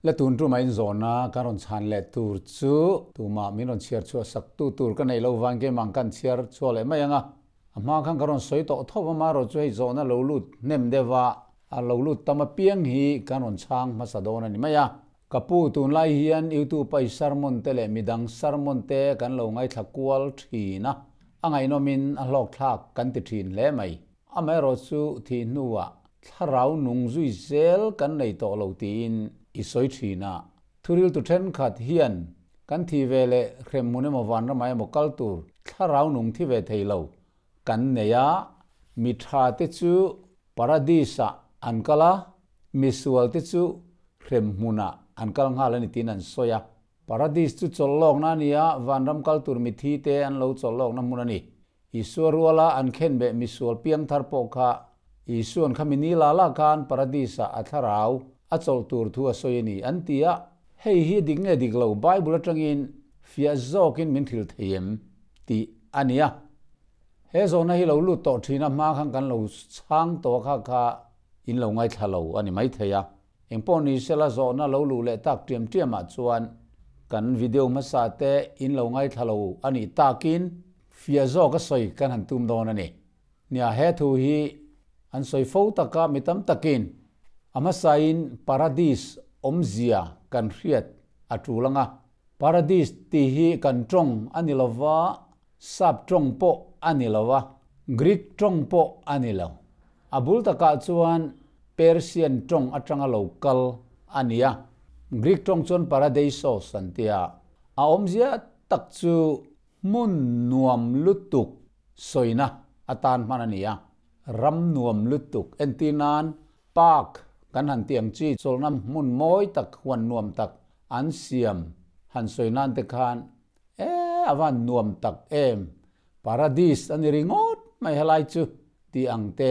La tun tum a inzawhna kan rawn chhan leh tur chu tumah min rawn chhiar chhuah sak tu tur ka neih loh vang keimah kan chhiar chhuah leh mai ang a. A hma khan ka rawn sawi tawh tho va marawh chu hei zawhna lo lut hnem deuh a, a lo lut tam apiang hi kan rawn chhang hmasa dawn a ni mai a. Ka pu tunlai hian YouTube a i sermon te leh midang sermon te kan lo ngaithla kual thin a, a ngaihnawmin a hlawkthlak kan ti thin hle mai. Amaherawh chu thih hnuah thlarau nung zui zel kan nei tawh lo tiin i sawi thin a. Thuriltu thenkhat hian kan thi ve leh hremhmun emaw vanramah emaw kal tur thlarau nung thi ve thei lo kan nei a, mi tha te chu Paradis-ah an kal a, misual te chu hremhmunah an kal nghal a ni tiin an sawi a. Paradis chu chawlh lawkna a ni a, vanram kal tur mithi te an lo chawlh lawkna hmun a ni. Isua ruala an khenbeh misual piangthar pawh kha Isua'n kha mi ni la la khan Paradis-ah a thlarau a chawlh tur thu a sawi a ni an ti a. Hei hi dik nge dik lo Bible atangin fiah zawkin min hrilh thei em tih a ni a. He zawhna hi lo lut tawh thin a hma khan kan lo chhang tawh kha kha in lo ngaithla lo a ni maithei a. Engpawh ni sela zawhna lo luh leh tak tiam tiamah chuan kan video hmasa te in lo ngaithla lo a nih takin fiah zawk a sawi kan han tum dawn a ni. Nia he thu hi an sawi fo taka mi tam takin a hmasain Paradis awmzia kan hriat a tul ang a. Paradis tih hi kan tawng a ni lo va, Sap tawng pawh a ni lo a, Greek tawng pawh a ni lo. A bul takah chuan Persian tawng atanga lo kal a ni a, Greek tawng chuan paradeisos an ti a. A awmzia tak chu hmun nuam lutuk sawina atan hman a ni a, ram nuam lutuk entir nan park kan han tih ang chi chawlhna hmun mawi tak huan nuam tak an siam han sawi nan te khan e a van nuam tak em paradis a ni ringawt mai helai chu tih ang te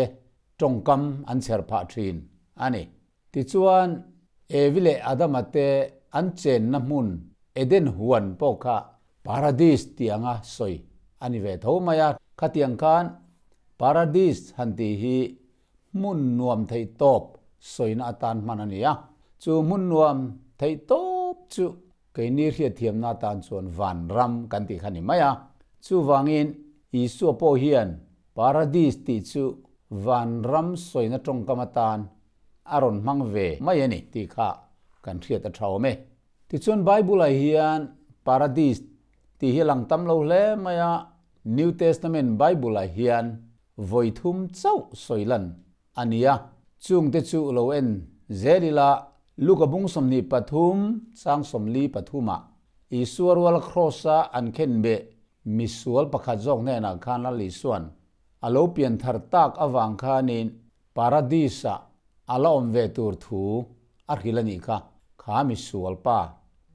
tawngkam an chher phah thin a ni. Tichuan, Evi leh Adama te an chenna hmun Eden huan pawh kha Paradis tih anga sawi a ni ve tho mai a. Khatiang khan Paradis han tih hi hmun nuam theih tawp sawina atan hman a ni a. Chu hmun nuam theih tawp chu keini hriatthiamna atan chuan vanram kan tih kha ni mai a. Chuvangin Isua pawh hian Paradis tih chu vanram sawina tawngkam atan a rawn hmang ve mai a ni tih kha kan hriat a tha awm e. Tichuan Bible-ah hian Paradis tih hi a lang tam lo hle mai a, New Testament Bible-ah hian vawi thum chauh sawi lan a ni a, chungte chu lo en zel ila Luka bung 23 chang 43ah Isua ruala Kraws-a an khenbeh misual pakhat zawk hnenah khan Lal Isua'n a lo pian thar tak avang khanin Paradis-ah a la awm ve tur thu a hrilh a nih kha, kha misual pa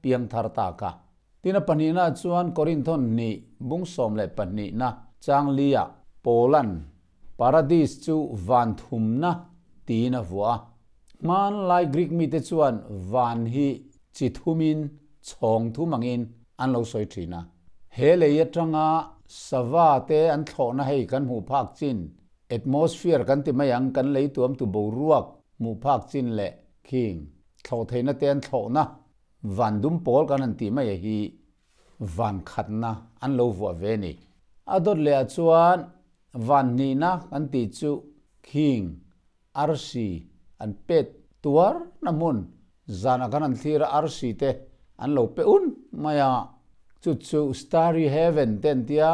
piang thar ta kha. Tin a pahnihna chuan Korinthon hnih bung 12 na chang li-ah Paula'n Paradis chu van thumna tiin a vuah a. Hmanlai Greek mite chuan van hi chi thumin chhawng thum angin an lo sawi thin a. He lei atanga sava te an thlawhna hei kan hmuh phak chin Atmosphere kan ti mai ang, kan lei tuam tu boruak hmuh phak chin leh khing thlawh theihna te an thlawhna van dum pawl kan han tih mai a hi van khatna an lo vuah ve ni. A dawt leh ah chuan van hnihna kan tih chu khing arsi an pet tuar na hmun zan ah kan han thlir a arsi te an lo pe un mai a, chu chu starry heaven te an tia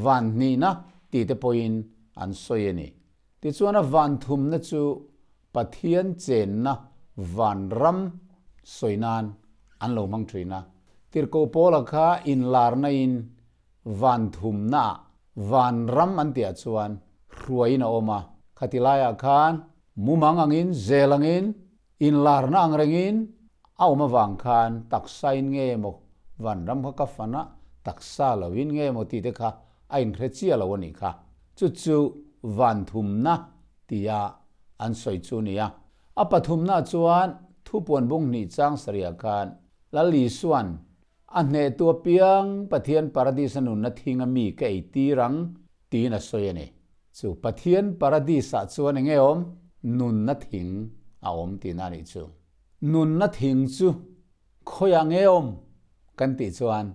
van hnihna tih te pawhin an sawi a ni. Tichuan a van thumna chu Pathian chenna van ram sawi nan an lo hmang thin a. Tirhkoh Paula kha inlarna in van thumna ah van ram an tih ah chuan hruaiin a awm a, khati laiah khan mumang angin zel angin inlarna ang rengin a awm avang khan taksa in nge maw vanram kha ka fan a, taksa lo in nge maw tih te kha a inhre chiah lo a nih kha. Chu chu van thumna tia an sawi chu a ni a. A pathumna chuan thupuan bung hnih chang sarih khan Lal Isua'n a hnehtu apiang Pathian Paradis-a nunna thing a mi ka ei tir ang tiin a sawi a ni. Chu Pathian Paradis-ah chuan eng nge awm? Nunna thing a awm tihna a nih chu. Nunna thing chu khawiah nge awm kan tih chuan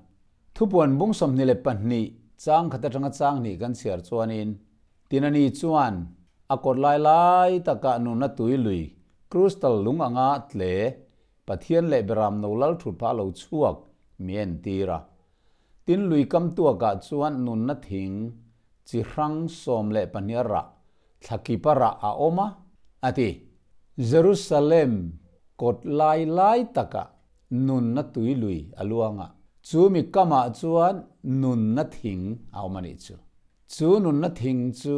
thupuan bung 22 chang khat atanga chang hnih kan chhiar chuanin Tinani chuan a kawt lai lai takah nunna tui lui crystal lung anga tle Pathian leh Beram no lal thut phah lo chhuak mi entir a. Tin lui kam tuakah chuan nunna thing chi hrang 12 rah thlakipa rah a awm a, a ti. Jerusalem kawt lai lai takah nunna tui lui a luang a, chu mi kamah chuan nunna thing a awm a nih chu. Chu nunna thing chu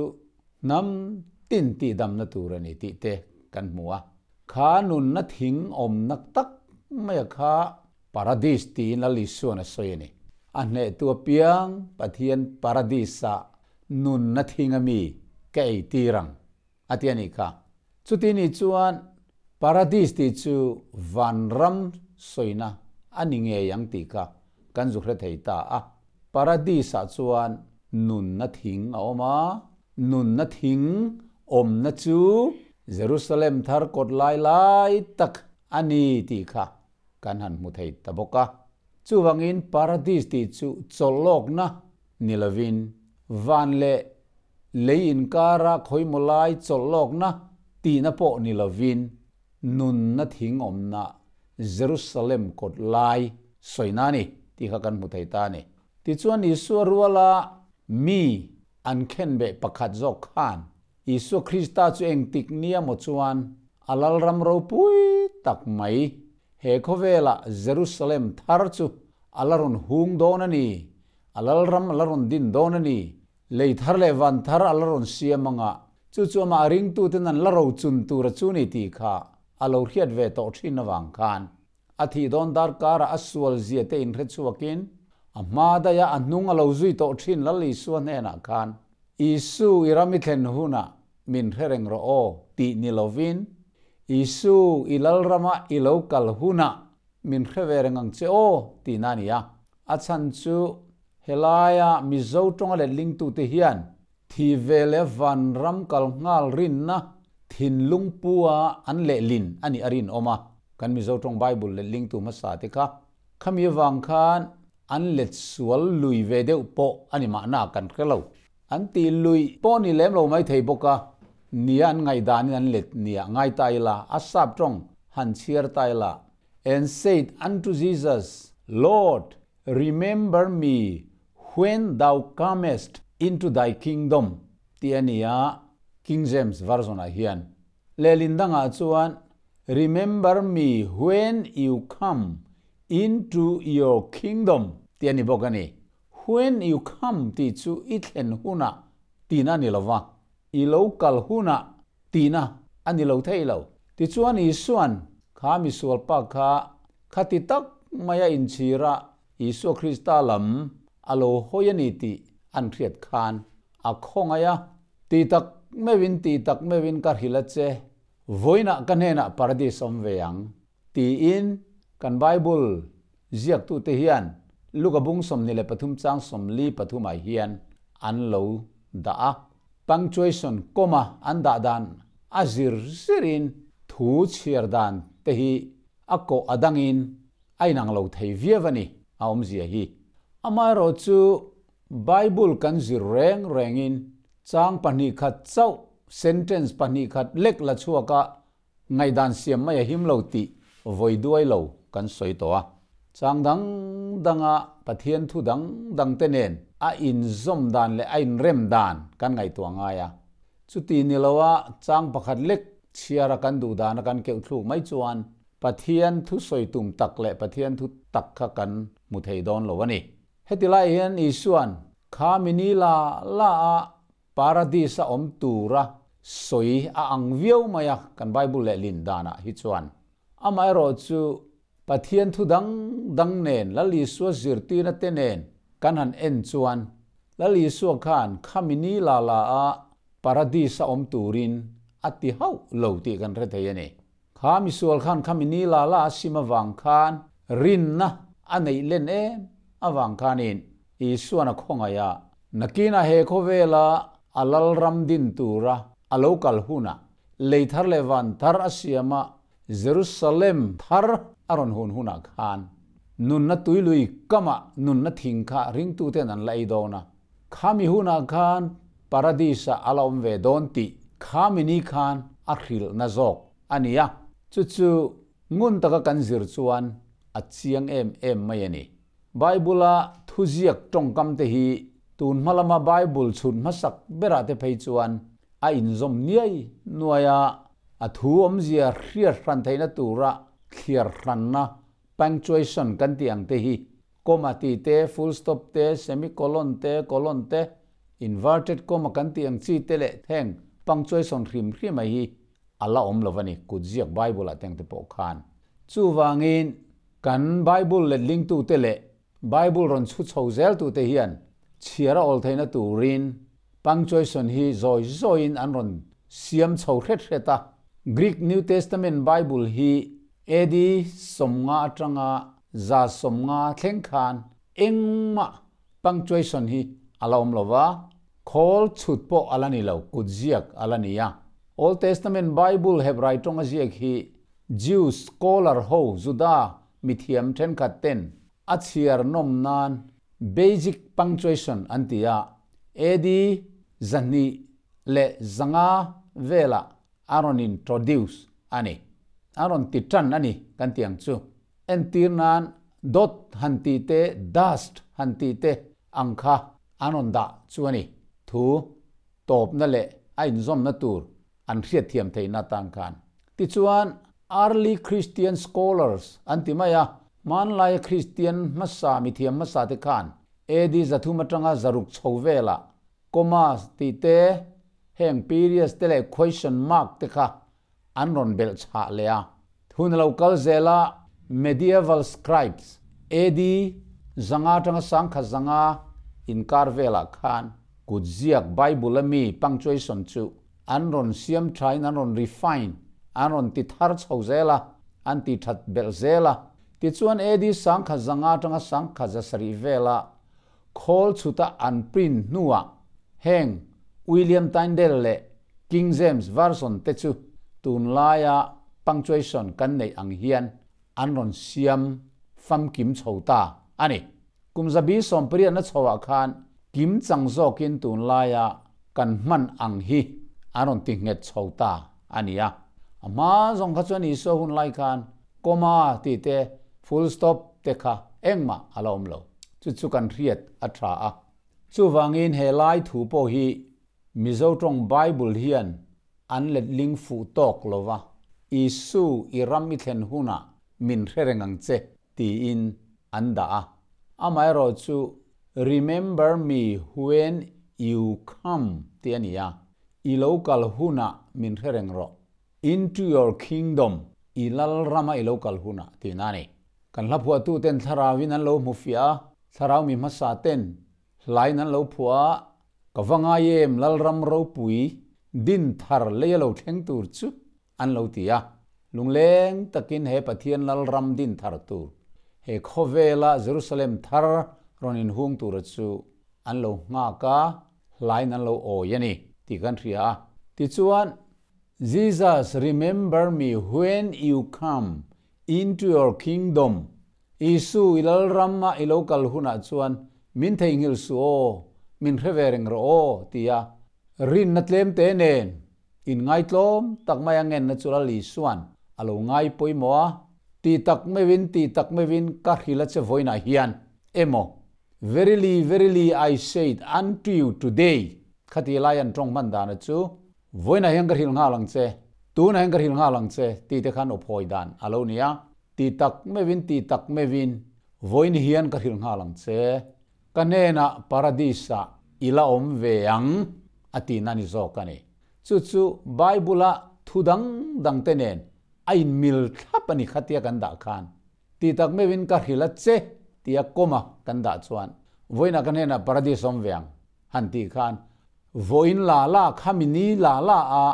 hnam tin tihdamna tur a ni tih te kan hmu a. Kha nunna thing awmna tak maia kha Paradis tiin Lal Isuan a sawi a ni. A hnehtu apiang Pathian Paradis-ah nunna thing a mi ka ei tir ang, a ti a nih kha. Chuti ni chuan Paradis tih chu vanram sawina a ni ngei ang tih kha kan zu hre thei ta a. Paradis-ah chuan nunna thing a awm a, nunna thing awmna chu Jerusalem thar kawt lai lai tak a ni tih kha kan han hmu thei ta bawk a. Chuvangin Paradis tih chu chawlhlawkna ni lovin van leh lei inkara khawimaw lai chawlhlawkna tihna pawh ni lovin nunna thing awmna Jerusalem kawt lai sawina a ni tih kha kan hmu thei ta a ni. Tichuan Isua ruala mi an khenbeh pakhat zawk khan Isua Krista chu engtik nia maw chuan a lalram ropui tak mai he khawvelah Jerusalem thar chu a la rawn hung dawn a ni, a lalram a la rawn din dawn a ni, lei thar leh van thar a la rawn siam anga chu chu amah ringtuten an la rochun tur a chu ni tih kha a lo hriat ve tawh thin avang khan a thih dawn darkarah a sual zia te inhre chhuakin a hma daia a hnung a lo zui tawh thin Lal Isua hnenah khan Isu i ram i thlen hunah min hre reng rawh aw tih ni lovin Isu i lalrama i lo kal hunah min hre ve reng ang che aw tihna a ni a. A chhan chu helaia Mizo tawnga letlingtute hian thi ve leh vanram kal nghal rinna thinlung pua an lehlin a nih a rinawm a. Kan Mizo tawng Bible letlingtu hmasa te kha khami avang khan an let sual lui ve deuh pawh a ni mahna kan hre lo. An tih lui pawh ni lem lo mai thei bawk a, nia an ngaihdanin an let nia ngai ta ila, a sap tawng han chhiar ta ila, And said unto Jesus, Lord, remember me when thou comest into thy kingdom tih a ni a, King James Version-ah hian. Lehlin dangah chuan, Remember me when you come into your kingdom tih a ni bawk a ni. When you come tih chu i thlen hunah tihna a ni lo va, i lo kal hunah tihna a ni lo thei lo. Tichuan Isua'n kha misual pa kha khati tak maia inchhir a, Isua Krista lam a lo hawi a ni tih an hriat khan a khawngaih a, Ti tak meuhin, ti tak meuhin ka hrilh a che, vawiinah ka hnenah paradis awm ve ang, tiin kan Bible ziaktute hian Luka bung 23 chang 43 ah hian an lo dah a. Punctuation comma an dah dan a zir zirin thu chhiar dan te hi a kawh a dangin a inang lo thei viau a ni, a awmzia hi. Amaherawhchu Bible kan zir reng rengin chang pahnih khat chauh, sentence pahnih khat lek la chhuak a Ngaihdan siam mai a him lo tih vawi duai lo kan sawi tawh a. Chang dang danga Pathian thu dang dangte nen a inzawm dan leh a inrem dan kan ngaihtuah ngai a. Chuti ni loa chang pakhat lek chhiara kan duh dana kan keuh thluk mai chuan Pathian thu sawi tum tak leh Pathian thu tak kha kan hmu thei dawn lo a ni. Heti lai hian Isua'n kha mini la la a Paradis a awm tura sawi a ang viau mai a kan Bible lehlin danah hi chuan. Amaherawhchu Pathian thu dang dang nen Lal Isua zirtirna te nen kan han en chuan Lal Isua khan khami ni la la a Paradis a awm turin a ti hauh lo tih kan hre thei a ni. Kha misual khan khami ni la la a sim avang khan rinna a neih len em avang khanin Isuan a khawngaih a, nakinah he khawvela a lalram din tura a lo kal hunah lei thar leh van thar a siam a, Jerusalem thar a rawn hun hunah khan nunna tuilui kamah nunna thing kha ringtuten an la ei dawn a. Khami hunah khan Paradis-ah a la awm ve dawn tih khami ni khan a hrilhna zawk a ni a. Chu chu ngun taka kan zir chuan a chiang em em mai a ni. Bible-a thuziak tawngkamte hi tun hma lama Bible chhut hmasak berah te phei chuan a inzawm niai nuai a, a thu awmzia hriat hran theihna tura thliar hranna, punctuation, kan tih ang te hi comma tih te, full stop te, semicolon te, colon te, inverted comma kan tih ang chi te leh heng punctuation hrim hrim a hi a la awm lo a ni, kutziak Bible-ah te ang te pawh khan. Chuvangin kan Bible letlingtute leh Bible rawn chhu chho zeltute hian chhiar a awl theihna turin punctuation hi zawi zawiin an rawn siam chho hret hret a. Greek New Testament Bible hi AD 50 atanga 150 thleng khan engmah punctuation hi a la awm lo va, khawl chhut pawh a la ni lo, kutziak a la ni a. Old Testament Bible Hebrai tawnga ziak hi Jew scholar ho Juda mithiam thenkhat ten a chhiar nawm nan basic punctuation an ti a, AD 205 velah a rawn introduce a ni. A rawn ti tan a ni kan ti ang chu. Entir nan dot han tih te, dust han tih te ang kha an rawn dah chu a ni. Thu tawpna leh a inzawmna tur an hriatthiam theihna atan khan. Tichuan, Early Christian Scholars an ti mai a, hmanlaia Kristian hmasa mithiam hmasa te khan AD 300 atanga 600 chho velah commas tih te, heng periods te leh question mark te kha an rawn belh chhah leh a. Hun a lo kal zel a, Medieval Scribes, AD 500 atanga 1100 inkar velah khan kutziak Bible-a mi punctuation chu an rawn siam thain an rawn refine, an rawn ti thar chho zel a, an ti that belh zel a. Tichuan AD 1500 atanga 1700 vela khawl chhuta an print hnuah heng William Tyndale leh King James Version te chu tunlaia punctuation kan neih ang hian an rawn siam famkim chho ta a ni. Kum 180na chhoah khan kim chang zawkin tunlaia kan hman ang hi an rawn ti nghet chho ta a ni a. A hma zawng kha chuan Isua hun lai khan comma tih te, full stop te kha engmah a la awm lo. Chu chu kan hriat a tha a. Chuvangin he lai thu pawh hi Mizo tawng Bible hian an letling fuh tawk lo va, Isu i ram i thlen hunah min hre reng ang che tiin an dah a. Amaherawhchu Remember me when you come tih a ni a, i lo kal hunah min hre reng rawh, into your kingdom, i lal rama i lo kal hunah tihna a ni. Kan hla phuahtuten thlarauin an lo hmu fiah a, thlarau mi hmasa ten hlain an lo phuah a, ka va ngai em Lalram ropui din thar lei a lo thleng tur chu an lo ti a. Lungleng takin he Pathian Lalram din thar tur, he khawvela Jerusalem thar rawn inhung tura chu an lo nghak a, hlain an lo awi a ni tih kan hria a. Tichuan, Jesus, remember me when you come into your kingdom, Isu, i Lalrama i lo kal hunah chuan min theihnghilh suh aw, min hre ve reng rawh aw, tia rinna tlemte nen In ngaitlawm tak mai a ngenna chu Lal Isua'n a lo ngai pawimawh a, Ti tak meuhin, ti tak meuhin ka hrilh a che vawiinah hian emaw, Verily, verily, I say it unto you today, khati lai an tawng hman dana chu, Vawiinah hian ka hrilh nghal ang che, tunah hian ka hrilh nghal ang che, tih te khan awphawi dan a lo ni a, Ti tak meuhin, ti tak meuhin, vawiin hian ka hrilh nghal ang che, Ka hnenah Paradis-ah i la awm ve ang a tihna ni zawk a ni. Chu chu Bible-a thu dang dangte nen a inmil thlap a ni khatia kan dah khan. Tih tak meuhin ka hrilh a che tia comma kan dah chuan vawiinah ka hnenah Paradis awm ve ang han tih khan vawiin la la khami ni la la a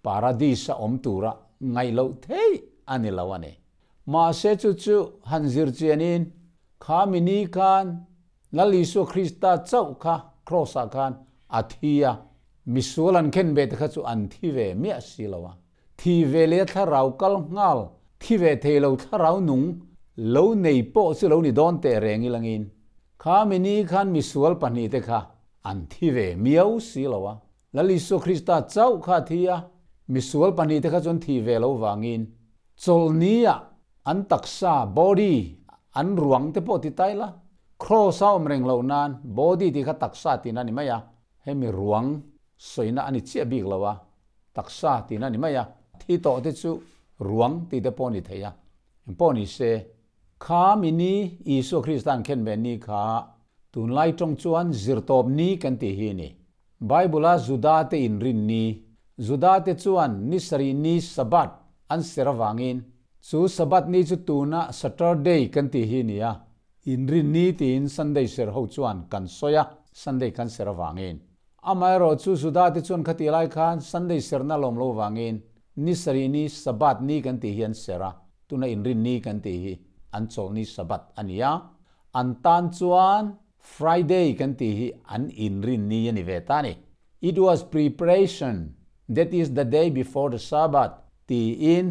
Paradis-a awm tura ngaih loh theih a ni lo a ni. Mahse chu chu han zir chianin Kha mi ni khan Lal Isua Krista chauh kha Kraws-ah khan a thi a, misual an khen ve te kha chu an thi ve miah si lo a. Thi ve leh a thlarau kal nghal Thi ve thei lo thlarau nung lo nei pawh chu lo ni dawn teh reng ilangin kha mi ni khan misual pahnihte kha an thi ve miau si lo a. Lal Isua Krista chauh kha a thi a, misual pahnihte kha chuan thi ve lo vangin chawlhnia an taksa, body, an ruang te pawh ti tai la, Kraws a awm reng loh nan body tih kha taksa tihna a ni mai a, hemi ruang sawina a ni chiah bik lo a, taksa tihna a ni mai a, thi tawh te chu ruang tih te pawh a ni thei a, engpawh ni se, kha mi ni Isua Krista an khen ve ni kha tunlai tawng chuan zirtawp ni kan tih hi a ni. Bible-a Juda-te inrin ni, Juda-te chuan ni sarih ni Sabbath an ser avangin chu Sabbath ni chu tuna Saturday kan tih hi a ni a, inrin ni tiin Sunday ser ho chuan kan sawi a, Sunday kan ser avangin. Amaherawh chu Juda-te chuan khatih lai khan Sunday serna lawm lo avangin ni sarih ni Sabbath ni kan tih hi an ser a, tuna inrin ni kan tih hi an chawlh ni Sabbath a ni a, an tan chuan Friday kan tih hi an inrin ni a ni ve ta a ni. It was preparation, that is the day before the Sabbath tiin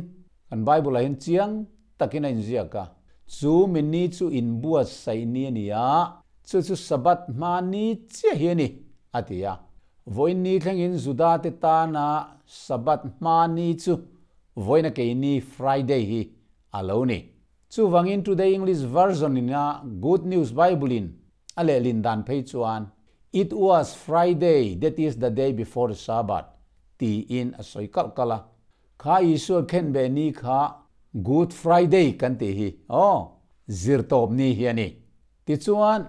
kan Bible ah hian chiang takin a inziak a. Chu mi ni chu inbuatsaih ni a ni a, chu chu Sabbath hma ni chiah hi a ni, a ti a. Vawiin ni thlengin Juda te tana Sabbath hma ni chu vawiin a keini Friday hi a lo ni. Chuvangin Today English Version in a Good News Bible in a lehlin dan phei chuan It was Friday, that is the day before the Sabbath tiin a sawi kalh kalh a. Kha Isua khenbeh ni kha Good Friday kan tih hi aw, zirtawp ni hi a ni. Tichuan,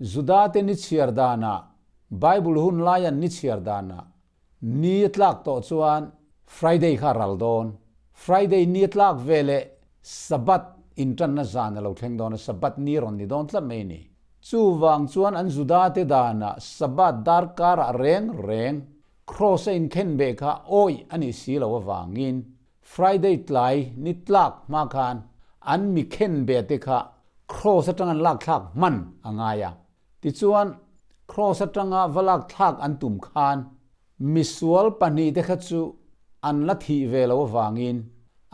Judate ni chhiar danah, Bible hun laian ni chhiar danah, Ni a tlak tawh chuan Friday kha a ral dawn. Friday ni a tlak ve leh Sabbath intanna zan a lo thleng dawn a, Sabbath ni rawn ni dawn tlat mai a ni. Chuvang chuan an Judate danah Sabbath darkarah reng reng Kraws a inkhen beh kha awih a nih si loh avangin Friday tlai ni tlak hma khan an mi khen beh te kha Kraws atang an lak thlak hman a ngai a. Tichuan, Kraws atanga va lak thlak an tum khan misual pahnihte kha chu an la thih ve lo avangin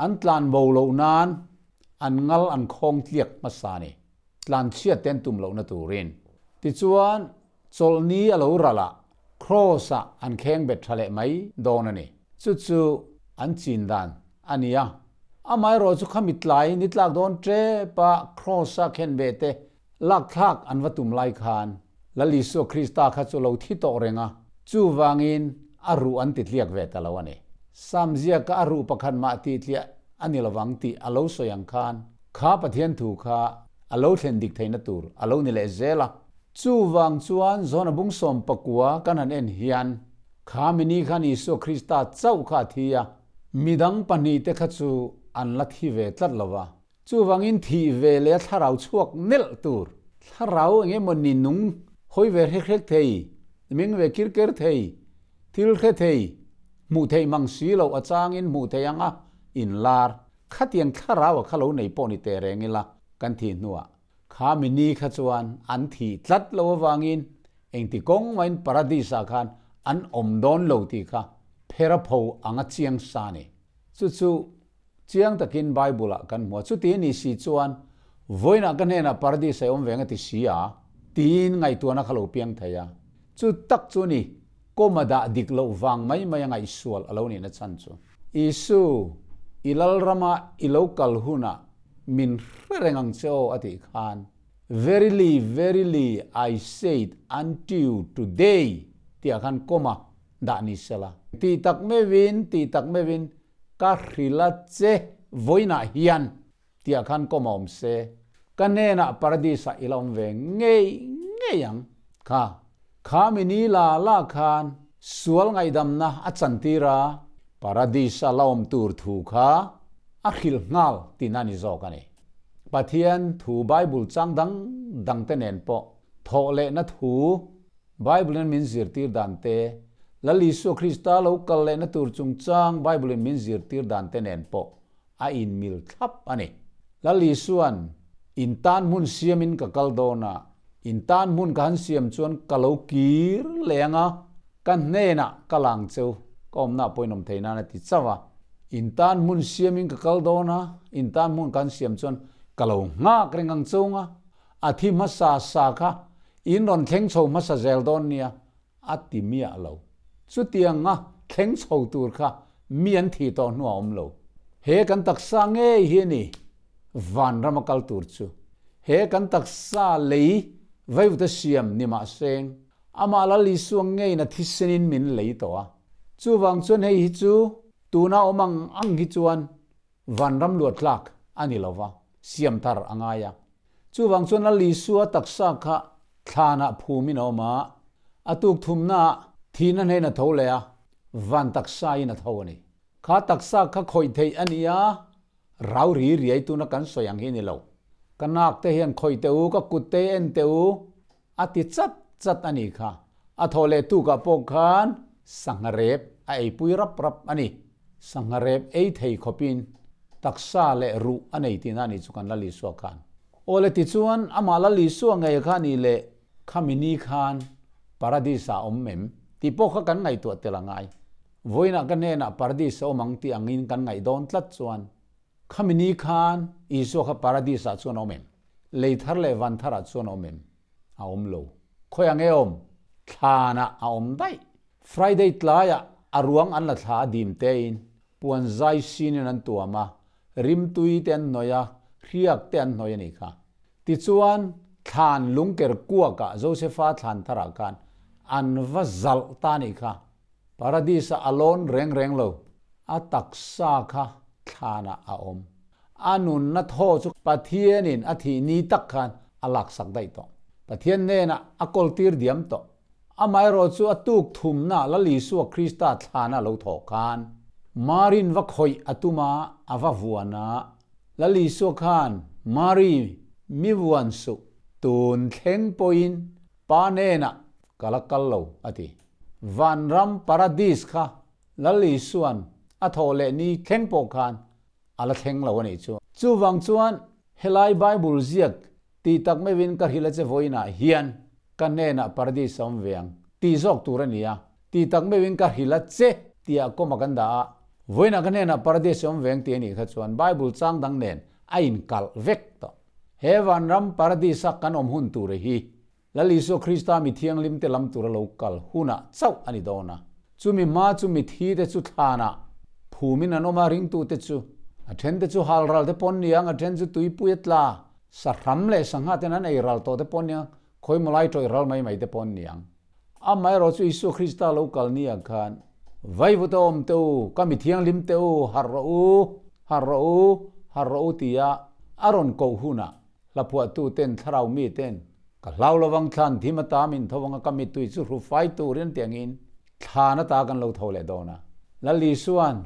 an tlan bo loh nan an ngal an khawng tliak hmasa a ni. Tlan chhiat te an tum lohna turin. Tichuan, chawlhni a lo ralh a, Kraws-ah an kheng bet tha leh mai dawn a ni. Chu chu an chin dan a ni a. Amaherawh chu khami tlai ni tlak dawn tep a Kraws-a khen ve te Lakthlak an va tum lai khan Lal Isua Krista kha chu lo thi tawh reng a, chuvangin a ruh an ti tliak ve ta lo a ni. Sam ziaka a ruh pakhat mah tih tliah a ni lovang tih a lo sawi ang khan kha Pathian thu kha a lo thlen dik theihna tur a lo ni leh zel a. Chuvang chuan Zona bung 19 kan han en hian kha mini khan Isua Krista chauh kha a thi a, midang pahnihte kha chu an la thi ve tlat lo va. Chuvangin thih ve leh a thlarau chhuak nelh tur, thlarau eng emaw ni nung hawi ve hrek hrek thei, meng ve kir ker thei, thil hre thei, hmuh theih mang si loh a changin hmuh theih anga inlar, khatiang thlarau a kha lo nei pawh ni teh reng ila kan thih hnuah kha mi ni kha chuan an thih tlat lo avangin engti kawng mahin paradis ah khan an awm dawn lo tih kha phera pho anga chiang sa a ni. Chu chu Chiang takin Bible-ah kan hmu a, chuti a ni si chuan vawiinah ka hnenah Paradis a awm ve ang a ti si a, tiin ngaihtuahna kha lo piang thei a. Chu tak chu ni, kawma dah dik loh vang mai mai a ngaihsual a lo nihna chhan chu. Isu, i Lalrama i lo kal hunah min hre reng ang che aw a tih khan, Verily, verily, I said unto you today tihah khan kawma dah ni sela. Tih tak meuhin, tih tak meuhin, Ka hril a che vawiinah hian tiah khan kawm a awm se, ka hnenah Paradis-ah i la awm ve ngei ngei ang. Kha, kha mi ni la la khan sual ngaihdamna a chantir a, Paradis-a la awm tur thu kha a hrilh nghal tihna ni zawk a ni. Pathian thu Bible chang dang dangte nen pawh thawh lehna thu Bible-in min zirtir dan te, Lal Isua Krista lo kal lehna tur chungchang Bible-in min zirtir dan te nen pawh a inmil thlap a ni. Lal Isua'n, In tan hmun siamin ka kal dawn a, in tan hmun ka han siam chuan ka lo kir leh ang a, ka hnenah ka lang cheu, ka awmna pawhin awm thei nan a ti chauh a. In tan hmun siamin ka kal dawn a, in tan hmun kan siam chuan ka lo nghak reng ang chung a, a thi hmasa sa kha in rawn thleng chho hmasa zel dawn nia, a ti miah lo. Chutianga thleng chho tur kha mi an thih tawh hnuah a awm lo. He kan taksa ngei hi a ni vanram a kal tur chu. He kan taksa lei vaivut a siam ni mah seng, amah Lal Isua ngeiin a thisenin min lei tawh a. Chuvang chuan hei hi chu tuna awm ang ang hi chuan vanram luat tlak a ni lo va, siam thar a ngai a. Chuvang chuan Lal Isua taksa kha thlanah phumin a awm a, a tuk thumnaah thihna hnen a tho leh a, van taksain a tho a ni. Kha taksa kha khawih theih a ni a, rau ri riai tuna kan sawi ang hi a ni lo. Ka nak te hian khawih teh u, ka kut te en teh u, a ti chat chat a ni kha. A thaw leh tukah pawh khan sangha rep a eipui rap rap a ni. Sangha rep ei thei khawpin taksa leh ruh a nei tihna a nih chu kan Lal Isua khan. Aw le tichuan amah Lal Isua ngei kha a nih leh khami ni khan Paradis ah awm em tih pawh kha kan ngaihtuah tel a ngai. Vawiinah ka hnenah Paradis a awm ang tih angin kan ngaih dawn tlat chuan Khami ni khan Isua kha Paradis ah chuan a awm em? Lei thar leh van thar ah chuan a awm em? A awm lo. Khawi ang e awm? Thlan ah a awm daih. Friday tlai ah a ruang an la thla a dim te in puan zai sin in an tuam a, rimtui te an hnawih a, hriak te an hnawih a nih kha. Tichuan thlan lungker kuak ah Josefa thlan thar ah khan an va zalh ta a nih kha. Paradis ah a lawn reng reng lo, a taksa kha thlanah a awm. A nunna thaw chu Pathianin a thih ni tak khan a laksak daih tawh. Pathian hnenah a kawltir diam tawh. Amaherawh chu a tuk thumna Lal Isua Krista thlana lo thawh khan Marin va khawih a tum a, a va vuan a. Lal Isua khan, Mari, mi vuan suh, tun thleng pawhin Pa hnenah ka la kal lo, a ti. Vanram Paradis kha Lal Isua'n a thawh leh ni thleng pawh khan a la thleng lo a nih chu. Chuvang chuan helai Bible ziak tih tak meuhin ka hrilh a che vawiinah hian ka hnenah Paradis a awm ve ang tih zawk tur a ni a, tih tak meuhin ka hrilh a che tihah kawma kan dah a, vawiinah ka hnenah Paradis a awm ve ang tih a nih kha chuan Bible chang dang nen a inkalh vek tawh. He vanram Paradis-a kan awm hun tur hi Lal Isua Krista mi thianghlimte lam tura lo kal hunah chauh a ni dawn a. Chumi hma chu mithite chu thlanah phumin an awm a, ringtute chu a thente chu hal ral te pawn niang, a then chu tuipui a tla, sahram leh sangha ten an ei ral tawh te pawn niang, khawimaw lai tawih ral mai mai te pawn niang. Amaherawh chu Isua Krista lo kal ni ah khan, Vaivut a awm te u, ka mi thianghlim te u, harh rawh u, harh rawh u, harh rawh u tia a rawn koh hunah Hlaphuahtu ten, thlarau mi ten, Ka hlau lovang thlan thim ata min tho anga ka mittui chu hru fai turin tiangin thlan ata kan lo tho leh dawn a. Lal Isua'n,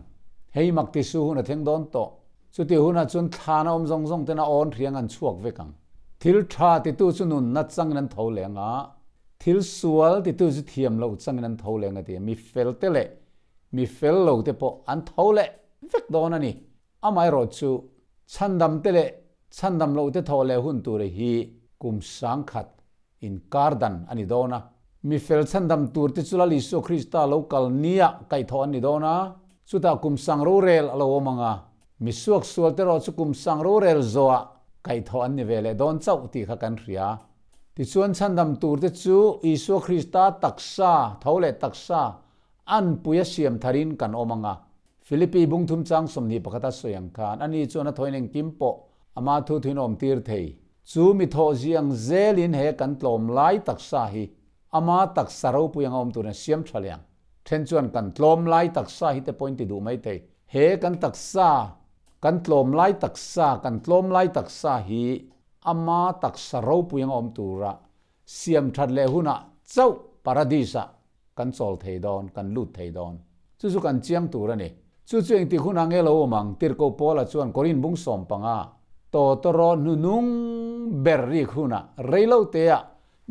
Hei mak ti su hun a thleng dawn tawh. Chuti hunah chuan thlan a awm zawng zawng ten a awn hriang an chhuak vek ang. Thil tha titu chu nunna changin an tho leh anga, thil sual titu chu thiam loh changin an tho leh anga ti a, mi fel te leh mi fel lo te pawh an tho leh vek dawn a ni. Amaherawh chu, chhandam te leh chhandam loh te thawh leh hun tura hi kum sangkhat inkar dan a ni dawn a. Mi fel chhandam tur te chu Lal Isua Krista lo kal nia kaihthawh an ni dawn a, chutah kum sang rorel a lo awm ang a, mi suaksual te erawh chu kum sang rorel zawhah kaihthawh an ni ve leh dawn chauh tih kha kan hria. Tichuan chhandam tur te chu Isua Krista taksa, tho leh taksa, anpui a siam tharin kan awm ang a, Philippi bungthum chang 21 a sawi ang khan ani chuan a thawiin engkim pawh ama thu thuin awm tir thei. Chu mi thawh ziang zelin he kan tlawm lai taksa hi ama taksa ropui anga awm turin a siam tha leh ang. Then chuan kan tlawm lai taksa hi te pawhin ti duh mai thei. He kan taksa, kan tlawm lai taksa, kan tlawm lai taksa hi ama taksa ropui anga awm tura siam that leh hunah chauh Paradis-ah kan chawl thei dawn, kan lut thei dawn. Chu chu kan chiang tur a ni. Chu chu engtik hunah nge lo awm ang? Tirhkoh Paula chuan Korin bung 15 tawtawraw hnunung ber rik hunah reilo teah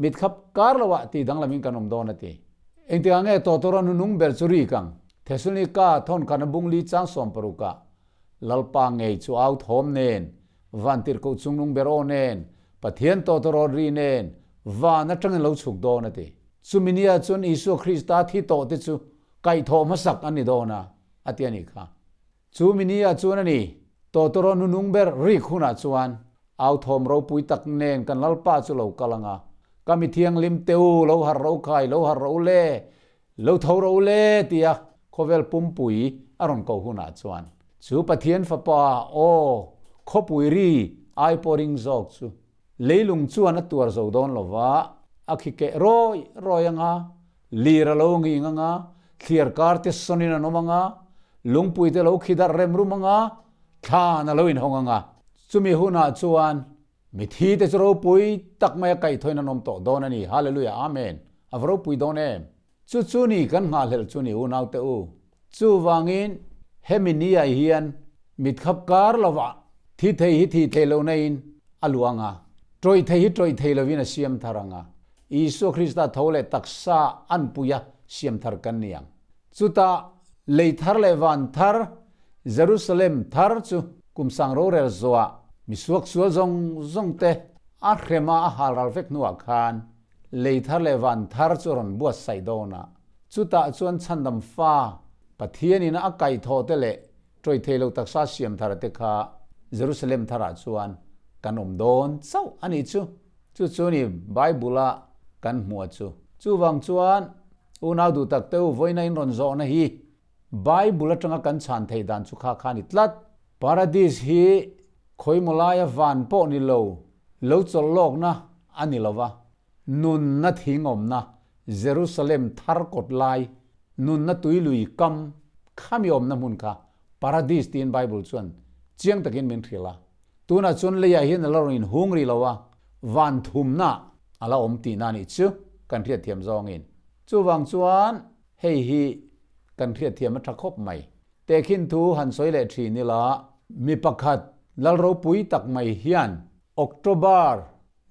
mitkhap kar loah tih danglamin kan awm dawn a ti. Engtikah nge tawtawraw hnunung ber chu rik ang? Thesalonika thawnkhana bung li chang 60ah Lalpa ngei chu au thawm nen, van tirhkoh chungnung ber aw nen, Pathian tawtawrawt ri nen, van atangin lo chhuk dawn a ti. Chumi nia chuan Isua Krista thi tawh te chu kaihthawh hmasak an ni dawn a, a ti a nih kha. Chu mi ni ah chuan a ni, Tawtawraw nunung ber rik hunah chuan au thawm ropui tak nen kan Lalpa chu lo kal ang a, Ka mi thianghlim te u, lo harh ro khai, lo harh ro le, lo tho ro le tia khawvel pumpui a rawn ko hunah chuan chu Pathian Fapa aw khawpui ri ai pawh ring zawk chu leilung chuan a tuar zo dawn lo va, a khi keh rawi rawi ang a, lir a lo nging ang a, thliar kar te sawnin an awm ang a, lungpui te lo khi darh rem rum ang a, thlan a lo inhawng ang a. Chumi hunah chuan Mithi te chu ropui tak mai a kaihthawin an awm tawh dawn a ni. Hallelujah Amen. A va ropui dawn em? Chu chu ni kan nghahhlelh chu ni unaute u. Chuvangin hemi ni ah hian mitkhap kar lovah thi thei hi thi thei lo na in a luang a, tawih thei hi tawih thei lovin a siam thar ang a, Isua Krista tho leh taksa anpuia siam thar kan ni ang. Chutah lei thar leh van thar Jerusalem thar chu kum sang rorel zawhah mi suaksual zawng zawng te a hrema a hal ral vek hnuah khan lei thar leh van thar chu a rawn buatsaih dawn a. Chutah chuan chhandam fa Pathianin a kaihthawh te leh tawih thei lo taksa siam thar te kha Jerusalem tharah chuan kan awm dawn chauh a nih chu. Chu chu ni Bible-a kan hmuh chu. Chuvang chuan unau duh tak te u vawiina in rawn zawhna hi Bible atanga kan chhan theih dan chu kha kha a ni tlat. Paradis hi khawimaw laia van pawh ni lo, lo chawlh lawkna a ni lo va, nunna thing awmna, Jerusalem thar kawt lai, nunna tuilui kam khami awmna hmun kha Paradis tiin Bible chuan chiang takin min hrilh a. Tunah chuan leiah hian a la rawn inhung rih lo a, van thumna a la awm tihna a nih chu kan hriatthiam zawngin. Chuvang chuan Hei hi kan hriatthiam a tha khawp mai. Tehkhin thu han sawi leh thin ila, mi pakhat lal ropui tak mai hian October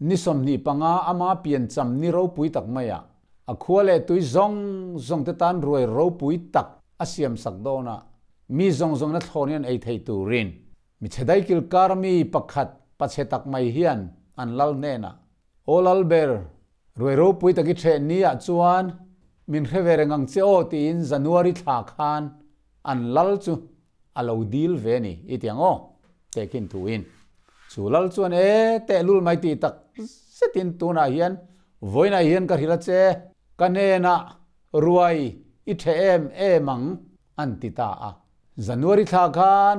ni 25 ama piancham ni ropui tak maiah a khua leh tui zawng zawng te tan ruai ropui tak a siam sak dawn a, mi zawng zawngna thlawnin an ei thei turin mi chhe daikil kar mi pakhat pachhe tak mai hian an lal hnenah Aw Lalber, ruai ropui tak i ṭheh ni ah chuan min hre ve reng ang che aw tiin January thla khan an lal chu a lo dil ve ni i ti ang aw, tehkhin thuin. Chu lal chuan e tehlul mai tih tak zetin tunah hian vawiinah hian ka hrilh a che, ka hnenah ruai i ṭheh em em ang an ti ta a. January thla khan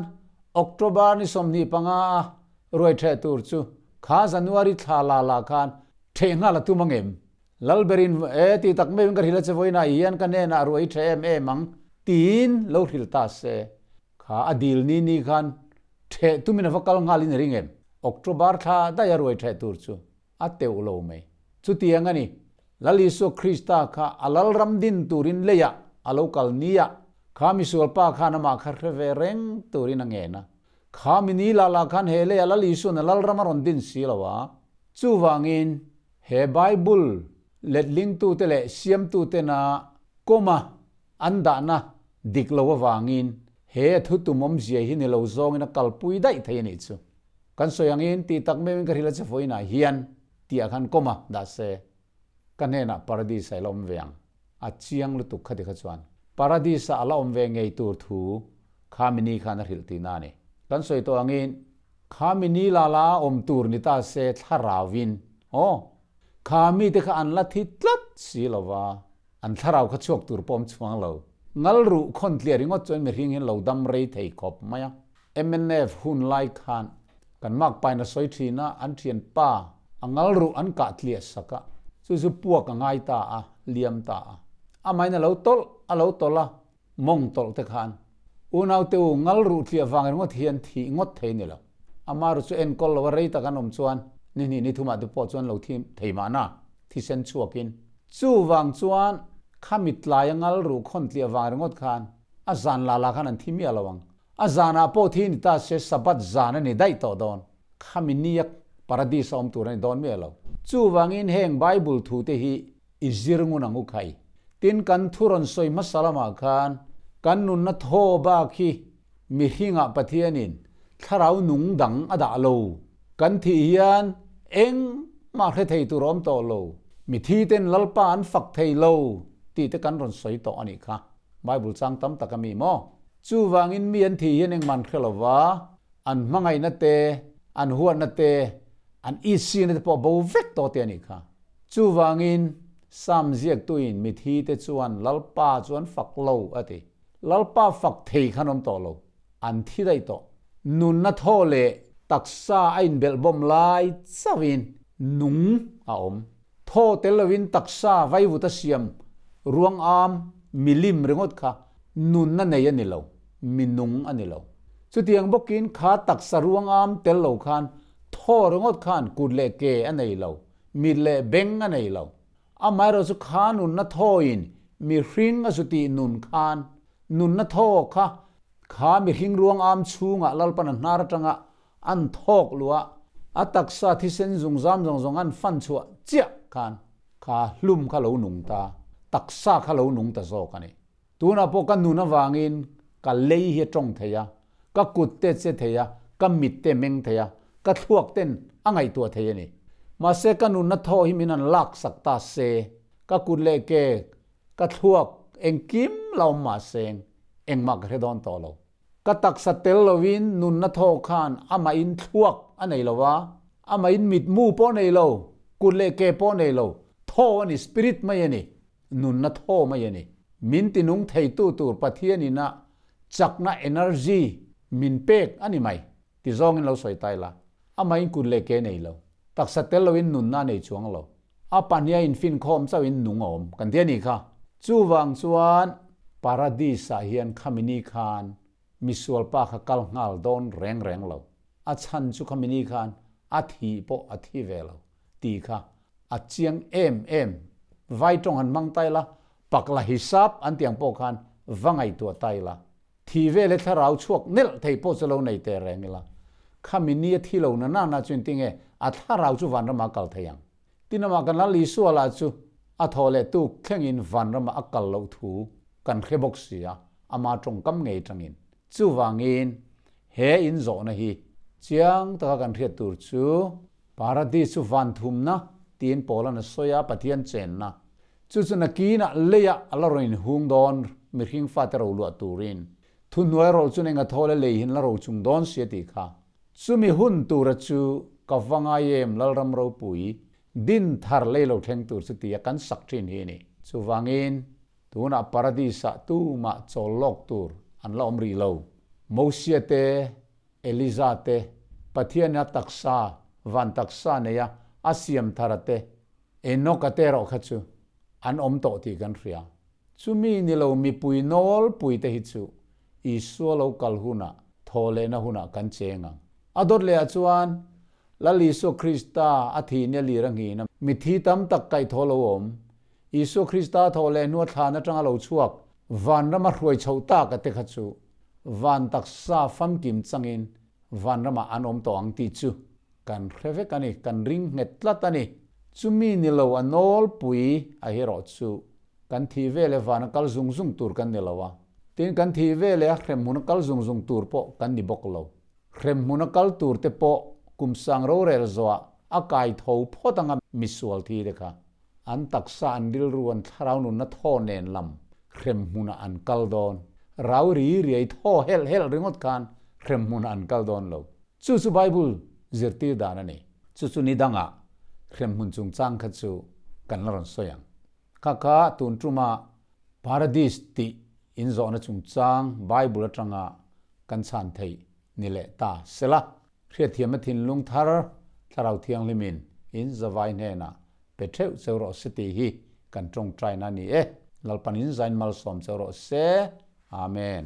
October ni 25 a Ruai ṭheh tur chu kha January thla la la khan ṭheh nghal a tum ang em? Lalberin e ti tak meuhin ka hrilh a che vawiinah hian ka hnenah ruai ṭheh em em ang tiin lo hrilh ta se. Kha a dil ni ni khan ṭheh tumin a va kal nghalin a ring em? October thla daih a ruai ṭheh tur chu a teuh lo mai. Chutiang a ni, Lal Isua Krista kha a lalram din turin leiah a lo kal nia, kha misualpa khan amah kha hre ve reng turin a ngen a. Kha mi ni la la khan he leiah Lal Isua'n a lalram a rawn din si lo a. Chuvangin, he Bible letlingtute leh siamtutena kawma an dahna dik lo avangin he a thutum awmzia hi ni lo zawngin a kalpui daih thei a nih chu. Kan sawi angin tih tak meuhin ka hrilh a che vawiinah hian tih ah khan kawma dah se ka hnenah Paradis ah i la awm ve ang. A chiang lutuk khati kha chuan Paradis ah a la awm ve ngei tur thu kha mi ni khan a hrilh tihna a ni. Kan sawi tawh angin kha mi ni la la awm tur ni ta se thlarauin aw kha mite kha an la thi tlat si lo va, an thlarau kha chhuak tur pawh awm chhuang lo. Ngal ruh khawn tliah ringawt chuan mihring hian lo dam rei thei khawp mai a. Mnf hun lai khan kan makpain a sawi thin a, an thian pa a ngal ruh an kah tliah sak a, chu chu puak a ngai ta a, liam ta a. Amahin a lo tawlh a lo tawlh a, mawng tawlh te khan unau te u ngal ruh tliah vang ringawt hian thih ngawt thei ni lo. Ama ru chu enkawl lo a rei tak an awm chuan ni hnih ni thumah te pawh chuan lo thi thei mahna thisen chhuakin. Chuvang chuan khami tlaia ngal ruh khawn tliah vang ringawt khan a zan la la khan an thi miah lo ang. A zanah pawh thi ni ta se Sabbath zan a ni daih tawh dawn. Khami nia Paradis a awm tur a ni dawn miah lo. Chuvangin heng Bible thute hi i zir ngun ang u khai. Tin kan thu rawn sawi hmasa lamah khan kan nunna thaw bak hi mihringah Pathianin thlarau nung dang a dah lo. Kan thih hian engmah hre thei tur a awm tawh lo. Mithi ten Lalpa an fak thei lo tih te kan rawn sawi tawh a nih kha. Bible chang tam tak a mi maw? Chuvangin mi an thih hian engmah an hre lo va, an hmangaihna te, an huatna te, an itsina te pawh a bo vek tawh te a nih kha. Chuvangin Sam ziaktuin mithi te chuan Lalpa chu an fak lo a ti. Lalpa fak thei khan awm tawh lo, an thi daih tawh. Nunna thaw leh taksa a inbelh bawm lai chauhin nung a awm. Thaw tel loin taksa vaivuta siam ruang am milim ringawt kha nunna nei a ni lo, mi nung a ni lo. Chutiang bawkin kha taksa ruang am tel lo khan thaw ringawt khan kut leh ke a nei lo, mit leh beng a nei lo. Amaherawhchu chu kha nunna thawin mihring a zu tih nun khan nunna thaw kha kha mihring ruang am chhungah Lalpan a hnar atanga an thawk luh a, a taksa thisen zungzam zawng zawng an fan chhuah chiah khan kha hlum kha lo nung ta, taksa kha lo nung ta zawk a ni. Tunah pawh ka nun avangin ka lei hi a tawng thei a, ka kut te che thei a, ka mit te meng thei a, ka thluak ten a ngaihtuah thei a ni. Mahse ka nunna thaw hi min han lak sak ta se, ka kut leh ke, ka thluak engkim la awm mahse engmah ka hre dawn tawh lo. Ka taksa tel lovin nunna thaw khan amahin thluak a nei lo a, amahin mitmu pawh nei lo, kut leh ke pawh nei lo, thaw a ni, spirit mai a ni. Nunna thaw mai a ni. Min tinung theitu tur Pathian ina chakna, energy, min pek a ni mai ti zawngin lo sawi tai la. Amahin kut leh ke nei lo. Taksa tel loin nunna a nei chuang lo. A pahniha infinkhawm chauhin nung a awm kan ti a nih kha. Chuvang chuan Paradis-ah hian khamini khan misual pa kha kal nghal dawn reng reng lo. A chhan chu khamini khan a thih pawh a thi ve lo tih kha A chiang em em. Vai tawng han hmang tai la, pak la hisap an tiang pawh khan va ngaihtuah tai la. Thi vel he thlarau chhuak nelh thei pawh chu lo nei teh reng ila. Khami ni a thi lo na na na chu engtinge a thlarau chu vanramah a kal thei ang. Tin amah kan Lal Isua lah chu a thaw leh tuk thlengin vanramah a kal loh thu kan hre bawk si a, ama tawngkam ngei tangin. Chuvangin he inzawhna hi chiang taka kan hriat tur chu Paradis chu van thumna tiin Paula'n a sawi a, Pathian chenna. Chu chu nakinah leiah a la rawn inhung dawn mihring fate ro luah turin. Thuhnuai rawlh chu eng a thawl e lei hin la ro chung dawn si a tih kha. Chumi hun tura chu ka va ngai em Lalram ropui din thar lei lo thleng tur chu tia kan sak thin hi a ni. Chuvangin tunah Paradis-ah tumah chawl lawk tur an la awm rih lo. Mosia te Eliza te, Pathian a taksa, van taksa neia a siam thar te, Enoch-a te erawh kha chu an awm tawh tih kan hria. Chumi ni lo mipui nawlpui te hi chu Isua lo kal hunah, thaw lehna hunah kan cheng ang. A dawt lehah chuan Lal Isua Krista a thih nia lir a nghin a, mithi tam tak kaihthawh lo awm. Isua Krista thaw leh hnua thlan atanga lo chhuak vanrama hruai chhoh tak a te kha chu van taksa famkim changin vanramah an awm tawh ang tih chu kan hre vek a ni, kan ring nghet tlat a ni. Chumi ni lo a nawlpui a hi erawh chu kan thih veleh vana kal zung zung tur kan ni lo a, tin kan thih veleh a hremhmun a kal zung zung tur pawh kan ni bawk lo. Hremhmun a kal tur te pawh kum sang rorel zawhah a kai tho phawt anga misual thi te kha. An taksa an rilru an thlarau nunna thaw nen lam hremhmunah an kal dawn. Rau ri riai thaw helh helh ringawt khan hremhmunah an kal dawn lo. Chu chu Bible zirtir dan a ni. Chu chu ni dangah hremhmun chungchang kha chu kan la rawn sawi ang. Kha kha tun tuma Paradis tih inzawhna chungchang Bible atanga kan chhan theih ni leh ta sela. Hriatthiamna thinlung thar Thlarau Thianghlimin in zavai hnenah pe theuh cheu rawh se tih hi kan tawngtaina a ni e. Lalpan in zain malsawm cheu rawh se. Amen.